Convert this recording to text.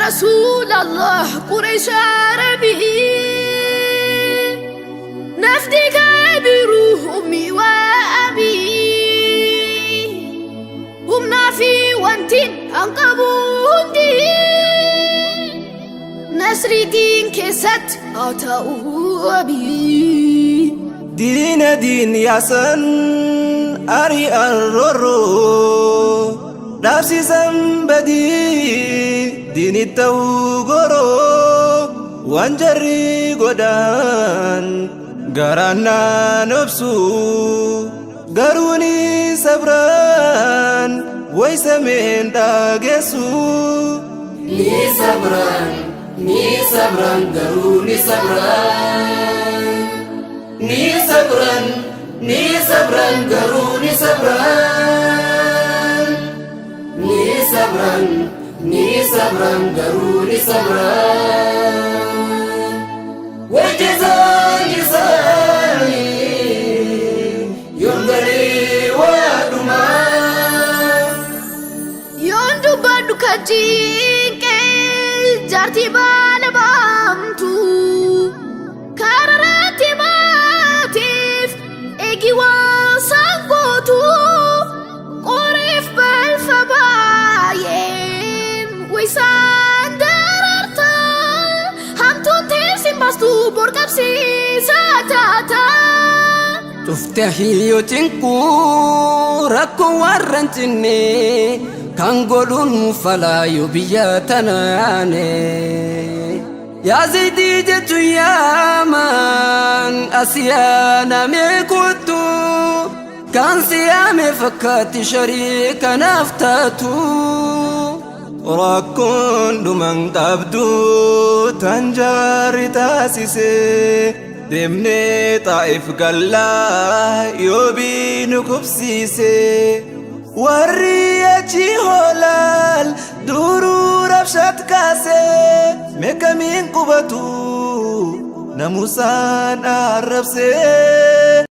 Rasuulallah Quraysh Arabii nafti kabiru ummi wa abii humnaa fi wantiin an qabu hundi nasriitiin keessatti haa ta'u abii. Diina diin yaasan ari'an roorroo dhaabsisan badii diinit ta'uu goroo waan jarri godhan garaan naan obsu garuu ni sabran waysameen dhageessu. Ni sabran, ni sabran, garuu ni sabran. Ni sabran, ni sabran, garuu ni sabran. Ni sabran, ni sabran, garuu ni sabran. Wajjizaan isaanii yoom galee waa dhumaa. Yoon dubbadhu kan cinqee jaartii baala baamtu kararratti maatiif eegi waan san gootu qoriif balfa baay'een waysaan dararta hamtuun teessin baastu borqabsiisaa taata. Cufte hiyyoo cinquu rakkoo warra hin cinne kan godhuun falaayu biyya tanaane. Yaa zaydii jechuun yaaman asiyaanamee kuttu kan siyaame fakkaatti sharii kanaaf taatu. Rakkoon dhuman qabdu tan jaarri taasise deemnee Xaa'if gallaa yoo nu kubsiise warri achi hoolaal duruu rabshat kaase meekamiin qubatu namusaan arrabse.